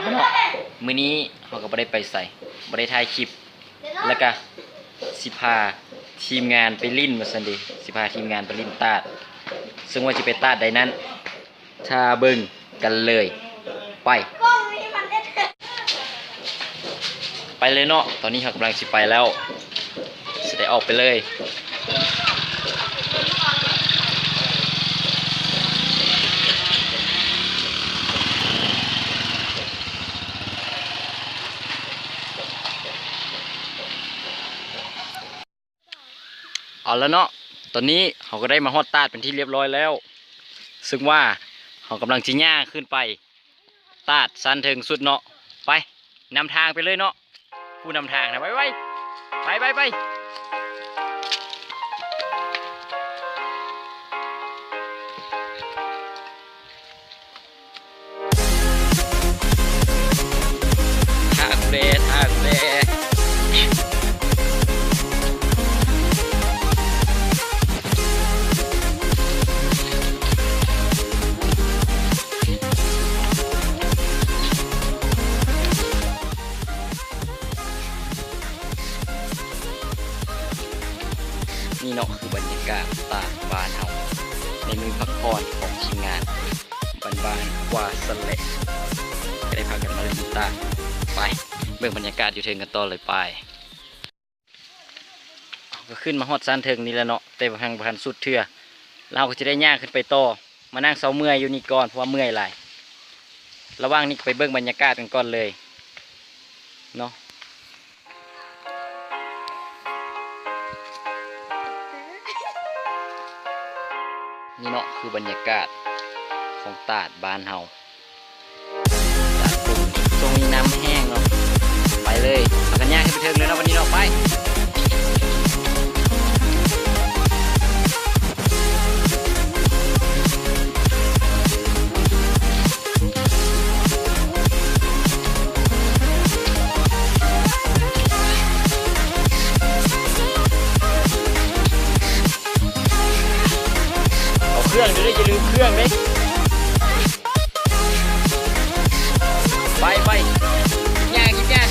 ເນາະ ມື້ນີ້ເຮົາກໍບໍ່ໄດ້ໄປໃສ ບໍ່ໄດ້ຖ່າຍຄລິບ ແລ້ວກະຊິພາທີມງານໄປຫຼິ້ນວ່າຊັ້ນເດ ຊິພາທີມງານໄປຫຼິ້ນຕາດ ເຊິ່ງວ່າຊິໄປຕາດໃດນັ້ນ ຖ້າເບິ່ງກັນເລີຍ ໄປ ໄປເລີຍເນາະ ຕອນນີ້ເຮົາກຳລັງຊິໄປແລ້ວ ຊິໄດ້ອອກໄປເລີຍ. ເອົາລະເນາະ ຕອນນີ້ເຮົາກໍໄດ້ມາຮອດຕາດເປັນທີ່ລຽບຮ້ອຍແລ້ວ ເຊິ່ງວ່າເຮົາກຳລັງຊິຍ່າງຂຶ້ນໄປຕາດຊັ້ນເທິງສຸດເນາະ ໄປ ນຳທາງໄປເລີຍເນາະ ຜູ້ນຳທາງນະ ໄວໆ ໄປໆໆ. ທ່າແລ ທ່າແລ ນີ້ເນາະ ຄືບັນຍາກາດຕາດບ້ານເຮົາ ໃນມື້ພັກຜ່ອນຂອງທີມງານ ບ້ານໆ ກວ່າຊັ້ນແຫຼະ ກໍໄດ້ພາກັນມາຫຼິ້ນຕາດ ໄປ ເບິ່ງບັນຍາກາດຢູ່ເທິງກັນຕໍ່ເລີຍ ໄປ. ເຮົາກໍຂຶ້ນມາຮອດຊັ້ນເທິງນີ້ແຫຼະເນາະ ແຕ່ວ່າຍັງບໍ່ທັນສຸດເທື່ອ ແລ້ວເຮົາກໍຈະໄດ້ຍ່າງຂຶ້ນໄປຕໍ່ ມານັ່ງເຊົາເມື່ອຍຢູ່ນີ້ກ່ອນ ເພາະວ່າເມື່ອຍຫຼາຍ ລະຫວ່າງນີ້ກໍໄປເບິ່ງບັນຍາກາດກັນກ່ອນເລີຍເນາະ. ນີ້ເນາະ ຄືບັນຍາກາດຂອງຕາດບ້ານເຮົາ ຕາດປຸ້ງ ຊ່ວງນີ້ນ້ຳແຫ້ງເນາະ ໄປເລີຍ ພາກັນຍ່າງຂຶ້ນໄປເທິງເລີຍເນາະ ບັດນີ້ເນາະ ໄປ. ເອົາເຄື່ອງເດີ ຢ່າລືມເຄື່ອງເດ້ ໄປໆ ຢ່າຄິດຫຍັງ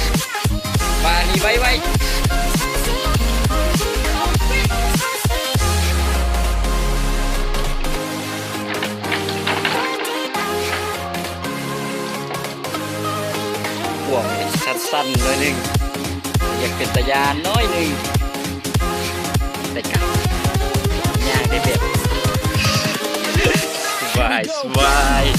ປານີ້ໄວໆ. ພວກນີ້ສັ້ນໆ ໜ້ອຍໜຶ່ງ ຢາກເປັນຕາຢ້ານໜ້ອຍໜຶ່ງ ແຕ່ກະຍ່າງໄດ້ແບບສະບາຍໆ.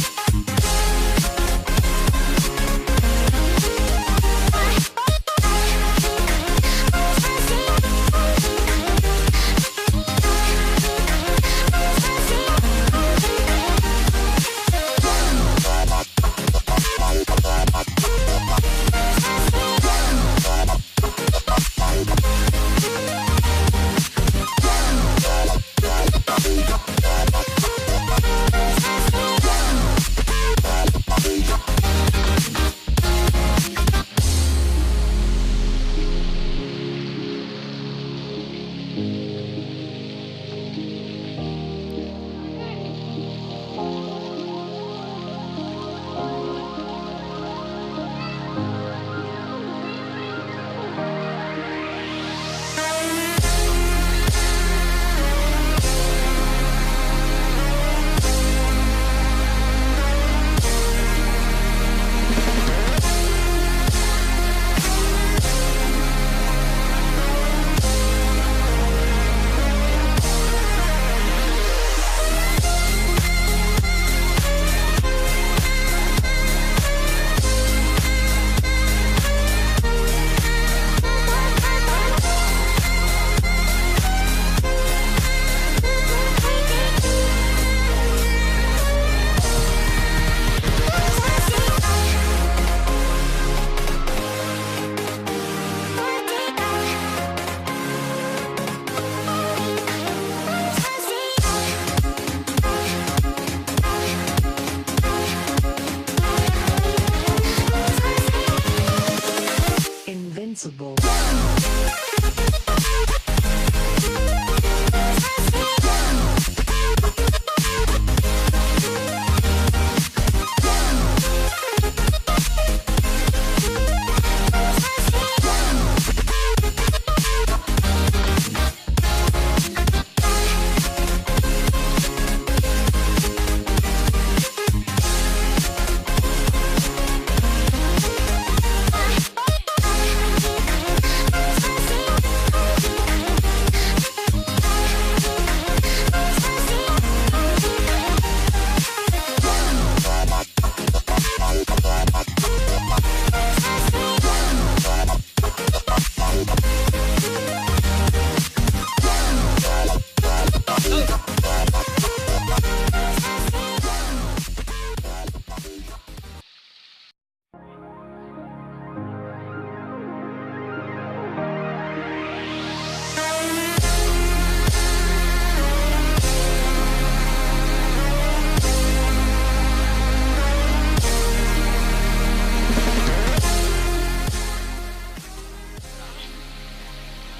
ເ possible.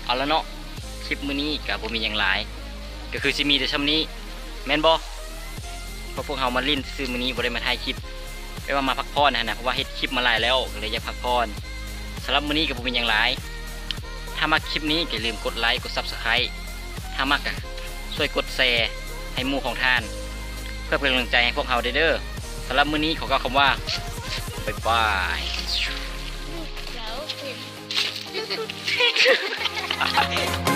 ເອົາລະເນາະ ຄລິບມື້ນີ້ກະບໍ່ມີຫຍັງຫຼາຍ ກະຄືຊິມີແຕ່ຊ່ຳນີ້ ແມ່ນບໍ່? ເພາະພວກເຮົາມາຫຼິ້ນຊື່ໆ ມື້ນີ້ບໍ່ໄດ້ມາຖ່າຍຄລິບ ແບບວ່າມາພັກຜ່ອນຫັ້ນນະ ເພາະວ່າເຮັດຄລິບມາຫຼາຍແລ້ວ ກະເລີຍຢາກພັກຜ່ອນ. ສຳລັບມື້ນີ້ກະບໍ່ມີຫຍັງຫຼາຍ ຖ້າມັກຄລິບນີ້ກະຢ່າລືມກົດໄລ ກົດ Subscribe ຖ້າມັກກະຊ່ວຍກົດແຊໃຫ້ໝູ່ຂອງທ່ານ ເພື່ອເປັນກຳລັງໃຈໃຫ້ພວກເຮົາເດີ. ສຳລັບມື້ນີ້ຂໍກ່າວຄຳວ່າ ບາຍບາຍ.